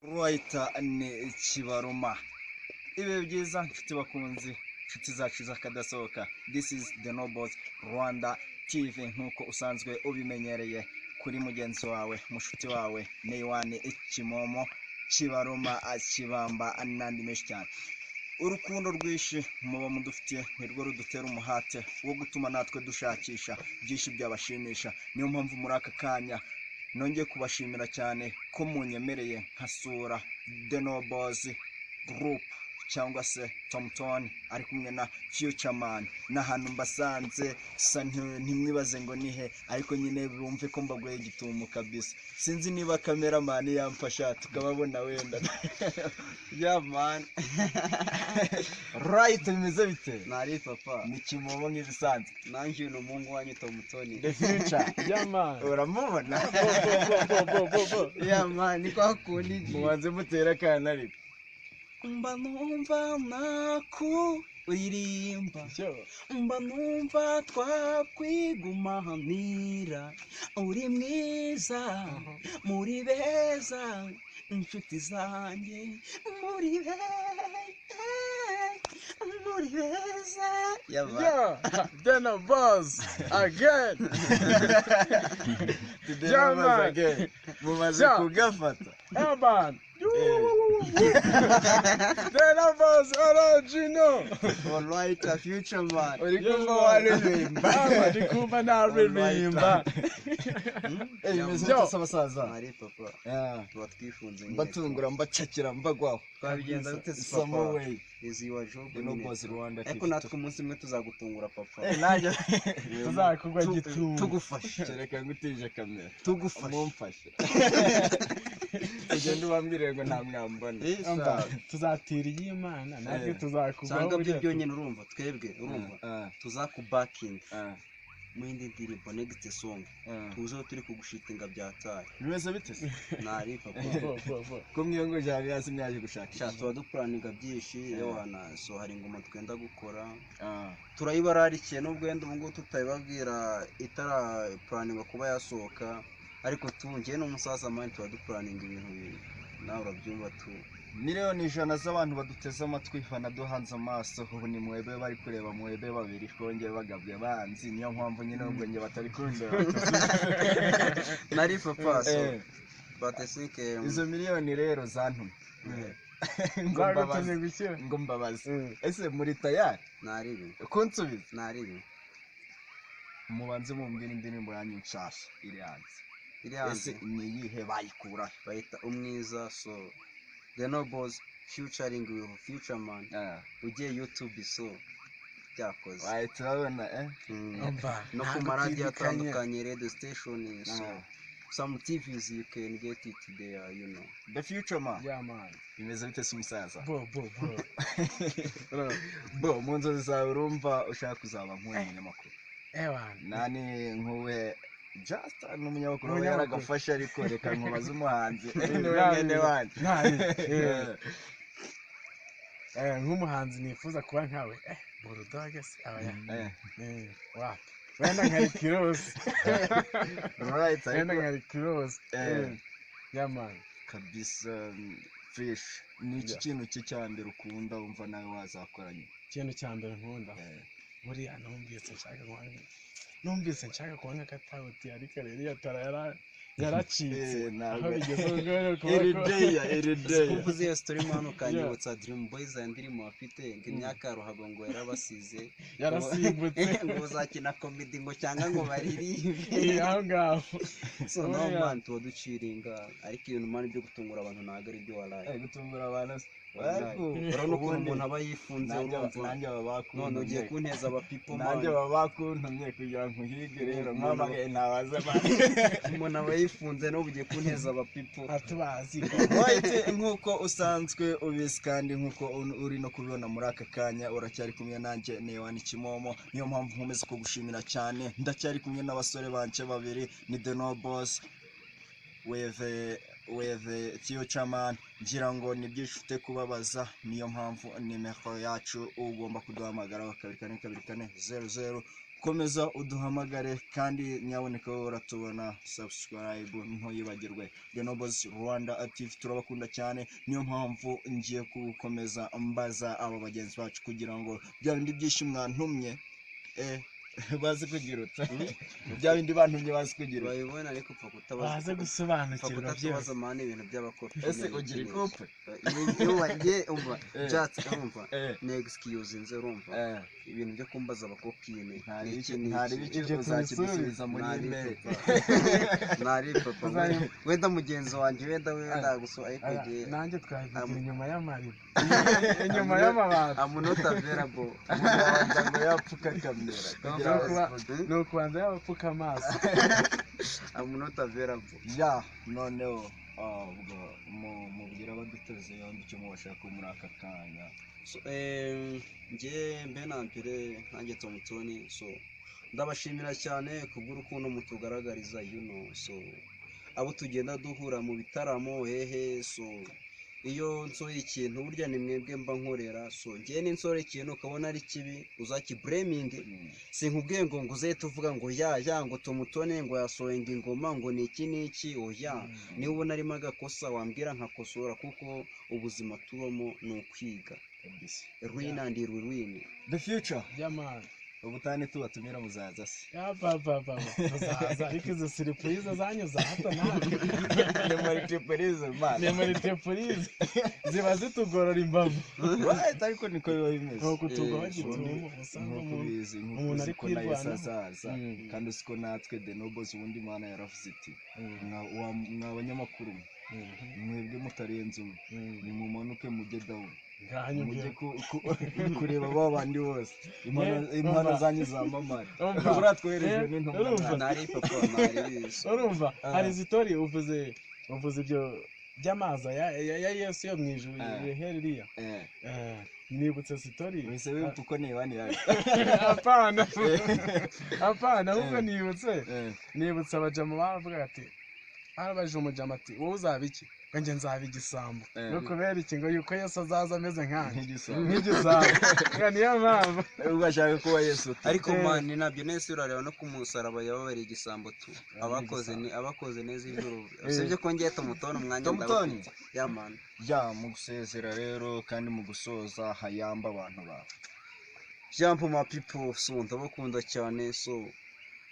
Right, ni Kibaruma. Ibihe byiza, nshuti bakunzi, nshuti zacu z'akadasohoka. This is the Nobles Rwanda TV, nk'uko usanzwe ubimenyereye kuri mugenzi wawe, mushuti wawe Neiwane Kimomo, Kibaruma, Kibamba n'andi menshi cyane. Urukundo rwinshi muba mudufitiye nirwo rudutera umuhate wo gutuma natwe dushakisha byinshi byabashimisha. Niyo mpamvu muri aka kanya nongeye kubashimira cyane ko munyemereye nkasura The Nobles Group cyangwa se Tomton ari kumwe na Future Man. N'ahantu mbasanze sa ntimwibaze ngo nihe, ariko nyine bumve ko mbaguye igitumo kabisa. Sinzi niba cameraman yamfasha tukababona wenda. Yeah, man. Right, bimeze bite? Nari papa. Ni Kimomo nk'ibisanzwe. Nanjye uyu ni umuhungu wanyu Tomutoni. The Future. Yeah, man. Uramubona? Bo, bo, bo, bo. Yeah, man, ni kwa kundi ji. Mubanze mutere akana ariko. Mba numva nakuririmba. Yo. Mba numva twakwigumanira. Uri mwiza, muri beza, inshuti zanjye, muri beza, muri beza. Yeah, man. Yeah. Then a buzz again. Today Yeah, mumaze man. again. Mumaze Yeah. kugafata. Yeah, man. Then a buzz original. Alright, a Future Man. Uri Yeah, kumva man. waririmba? Ah, ndi kumva naririmba. Eh, bimeze Yo. bite se abasaza? Nari papa. Yeah. Tuba twifunze nyine. Mbatungura, mbacakira, mbagwaho. Twabigenza dute se, papa? Samuway. Is your job The nyine. Nobles Rwanda Ariko TV. natwe umunsi umwe tuzagutungura, papa. Eh, nanjye Tuzakugwa gitumo. Tugufashe. Kereka ngutije kamera. Tugufashe. Mumfashe. Ugende ubambwire ngo nta mwambona. Eh, Umva, sawa. tuzatira iy'Imana natwe Eh. tuzakugwaho. Cyangwa byo buriya. byonyine, urumva twebwe, urumva Ah, tuzakubakinga ah, mu yindi ndirimbo, next song, ah. tuzeho turi kugushitinga byataye. Bimeze bite se? Nari papa. Bo, bo, bo. Ko mwiyongoje hasi mwaje gushakisha? Sha, tuba dupuraninga byinshi yewana. So hari ingoma twenda gukora, Ah, turayibararikiye nubwo wenda ubu ngubu tutayibabwira, itarapuraninga kuba yasohoka, ariko tu njyewe n'umusaza man tuba dupuraninga ibintu nawe urabyumva tu. 100 million z'abantu baduteze amatwi, banaduhanze amaso ubu. Ni mwebwe bari kureba, mwebwe babiri kongeye bagabye banzi. Niyo mpamvu nyine ubwo njye batari kundeba. Nari papa, so Eh, but I think izo miliyoni rero zantumye ngo Zagutumye mbabaze gukira. ngo mbabaze. Mm. Ese muri tayari Naribi. kunsubiza? Naribi. Mubanze mumbwire indirimbo yanyu nshasha iri hanze. Iri Ese hanze ni iyihe? Bayikura? Bayita Umwiza. So The Nobles featuring with Future Man. Ugiye YouTube, so byakoze. Wahita urabona, eh. Umva, No ku ntabwo maradiyo twibikanya. atandukanye, radio station, so Ah. some TVs you can get it there. The Future Man. Yeah, man. Bimeze bite se, umusaza? Bo, bo, bo. Bo, mu nzozi zawe urumva ushaka kuzaba nk'uyu munyamakuru? Ewan. Nani nkuwe? Just ni umunyamakuru aba Umunyamakuru. yaragafashe, ariko reka nkubaze umuhanzi, niwe mwene wanyu. Nani? Eh. Eh, nk'umuhanzi nifuza kuba nkawe, Bulldog se aba ya Eh, wapi, wenda nka Rick Ross. Right. Wenda Ariko nka Rick Ross. Eh. Yeah, man. Kabisa, fresh. Ni iki kintu cye cya mbere ukunda wumva nawe wazakora nyuma? Ikintu cya mbere nkunda, buriya numvise nshaka kuba nka Katauti, ariko rero iyo tara yaracitse. Eh, ntabwo. Aho bigeze ubwo rero kuba ko Irideya, irideya. Kuvuze iyo story, man, ukanyibutsa Dream Boys, ya ndirimbo bafite ngo imyaka ya ruhago ngo yarabasize. Yarasimbutse. Ngo bazakina comedy ngo cyangwa ngo baririmbe. Eh, aho ngaho. So no, Oya. man, tuba duciringa, ariko ibintu, man, byo gutungura abantu ntabwo ari byo, waraye. Eh, gutungura abantu se? Wallahi. Ariko Urabona ukuntu ubundi umuntu aba yifunze, urumva nanjye baba none ugiye bakuntumye. kunteza abapipo. Nanjye Man, baba bakuntumye kugira ngo uhige rero. Umuntu Mpamagaye ntabaza abantu. umuntu aba yifunze, n'ubu ugiye kunteza abapipo. Atubazi. Right, nk'uko usanzwe ubizi kandi nk'uko uri no kubibona muri aka kanya, uracyari kumwe nanjye Newani Kimomo. Niyo mpamvu nkomeza kugushimira cyane. Ndacyari kumwe n'abasore banje babiri, ni The Nobles with Future Man. Ngira ngo ni byinshi ufite kubabaza, niyo mpamvu nimero yacu ugomba kuduhamagara 24240. Komeza uduhamagare kandi nyaboneka wowe uratubona, subscribe ntuyibagirwe. The Nobles Rwanda TV turabakunda cyane. Niyo mpamvu ngiye gukomeza mbaza aba bagenzi bacu kugira ngo bya bindi byinshi mwantumye bazi kugira utya, bya bindi bantumye bazi kugira utya. Babibona ariko upfa kutabaza. Baze Upfa gusobanukirwa byose. Kutatubaza man ibintu by'abakopi. Ese ugira ikope? Nge umva, byatsi urumva, ni excuse nze urumva, ibintu byo kumbaza abakopine Ntari ni iki iki ntari n'iki. biki. Ibyo Uzakidusubiza muri Ntari email. Papa, ntari papa. Wenda mugenzi wanjye, wenda wenda gusa ariko Aya, nge nanjye twabigira inyuma y'amarido, inyuma y'amabati. I'm not available. Umuntu abanza ngo yapfuka kamera kugira Ni ngo ni ukubanza yabapfuka amaso. I'm not available. Ya noneho ubwo mubwira abaduteze yombi icyo mubashaka muri aka kanya. So, nge mbe na mbere nanjye Tomutoni, so ndabashimira cyane kubw'urukundo mutugaragariza. So abo tugenda duhura mu bitaramo hehe, so iyo nsohoye ikintu burya ni mwebwe mba nkorera. So ngewe ninsohora ikintu ukabona ari kibi, uzakibureminge. Sinkubwiye ngo uzahite uvuga ngo ya ya ngo Tomutone ngo yasohoye ngo ingoma ngo ni iki n'iki, oya. Niba ubona arimo agakosa wambwira nkakosora, kuko ubuzima tubamo ni ukwiga. Kabisa. Ruin and ruin. The Future. Jamani. Ubutane tubatumira muzaza se? Ya papa papa, tuzaza, ariko izo surprise zanyu za hato na hato. Ni multiprise man. Ni multiprise ziba zitugorora imbavu. Right, ariko niko biba bimeze. Ni ukutugwa Ubundi gitumo usanga nk'uko umuntu ubizi, nk'uko umuntu uzi ari ko na Yesu kwirwanaho. azaza, kandi uzi ko natwe The Nobles, ubundi Imana yaravuze iti: "Mwa banyamakuru mwe, mwebwe mutarenze umwe, nimumanuke mujye down, Nganyumvira. mujye kureba ba bandi bose impano impano Umva. zanyu zamamare." Umva. Buriya twoherejwe n'intumwa. Urumva. Ntari papa, ntari biso. Urumva, hari story uvuze ibyo by'amazi ya Yesu yo mu ijuru, heri iriya. Nibutse story. Wese wibuka uko nibanira? Apana, apana, ahubwo nibutse abajama baravuga ati, barabajije umujama ati: "Wowe uzaba iki?" Ngo: "Njye nzaba igisambo." Ngo kubera iki? Ngo yuko Yesu azaza ameze nkanjye. Nk'igisambo. Nk'igisambo, ngo niyo mpamvu. Ugashaka kuba Yesu uti. Ariko man nabyo nese urareba no ku musaraba yababariye igisambo tu, abakoze ni abakoze neza ijuru. Usibye ko ngiye Tomutoni umwanya Tomutoni. ndawufite ya man. Ya, mu gusezera rero kandi mu gusoza, hayamba abantu bawe. Jean my people, so ndabakunda cyane. So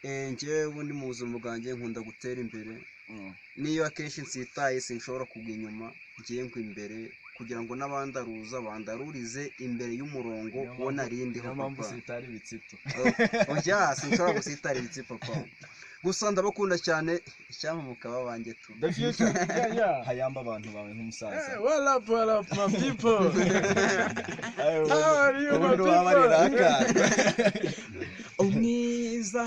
njyewe ubundi mu buzima bwanjye nkunda gutera imbere. Niyo akenshi nsitaye sinshobora kugwa inyuma, ngiye ngwa imbere kugira ngo n'abandaruza bandarurize imbere y'umurongo uwo narindiho. Niyo mpamvu Papa. sitari ibitsitu. Oya, sinshobora gusitara ibitsi papa. Gusa ndabakunda cyane, icyampa mukaba banjye tu. The Future. Yeah. Hayamba abantu bawe nk'umusaza. Hey, what up, what up, my people? How are you, my Ubundi wabarira people? akana. Umwiza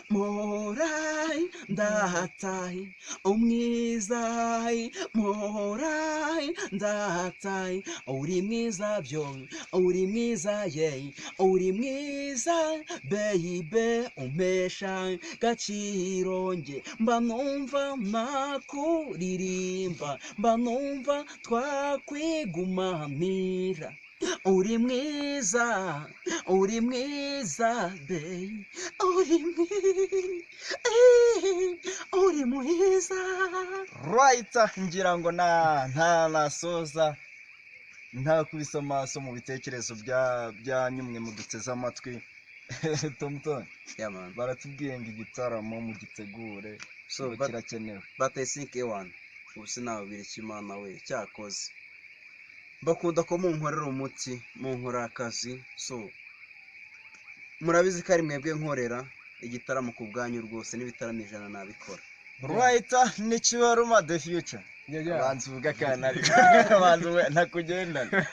morai ndatai, umwiza morai ndatai, uri mwiza byo, uri mwiza ye, uri mwiza baby, umpesha gaciro. Nge mba numva nakuririmba, mba numva twakwigumanira. Uri mwiza, uri mwiza bae, uri mwiza, uri mwiza. Right, ngira ngo na nta nasoza ntakubise amaso mu bitekerezo bya byanyu mwe muduteze amatwi. Tomton. Yeah man. Baratubwiye ngo igitaramo mugitegure, So ngo but, kirakenewe. But I think ewan ubu sinababwira icyo Imana we cyakoze. Mbakunda ko munkorera umuti, munkorera akazi. So murabizi ko ari mwebwe nkorera igitaramo ku bwanyu rwose, n'ibitaramo 100 nabikora. Right, ni Kibaruma The Future. Yeah. Banza uvuge akana, ariko banza uvuge ntakugendana.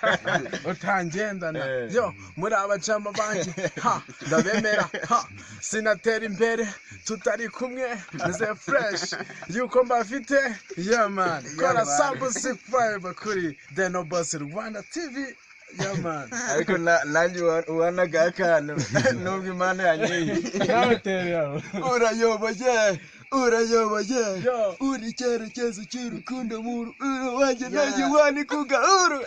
Utangendana. Eh. Yo, muri abajama banjye, ha, ndabemera, ha, sinatera imbere tutari kumwe. Meze fresh yuko mbafite. Yeah man, kora man. subscribe kuri The Nobles Rwanda TV. Yeah man. Ariko nanjye uwanaga akana nubwo Imana yanyiye. Nawe tera yawe. Urayoboye. Urayoboye. Yo. Uri icyerekezo cy'urukundo mu rukundo wanjye nanjye wani ku gahuru.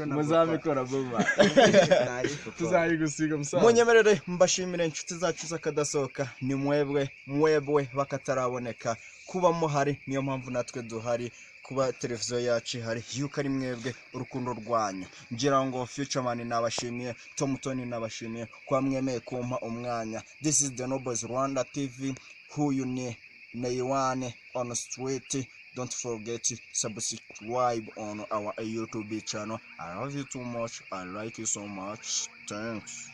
Muzabikora vuba. Tuzayigusiga, musaza. Munyemerere mbashimire, inshuti zacu z'akadasohoka. Ni mwebwe, mwebwe bakataraboneka. Kuba muhari niyo mpamvu natwe duhari, kuba televiziyo yacu ihari yuko ari mwebwe, urukundo rwanyu. Ngira ngo Future Man nabashimiye, Tom Tony nabashimiye kuba mwemeye kumpa umwanya. This is the Nobles Rwanda TV. Huyu ni Neiwane on street. Don't forget to subscribe on our YouTube channel. I love you too much. I like you so much. Thanks.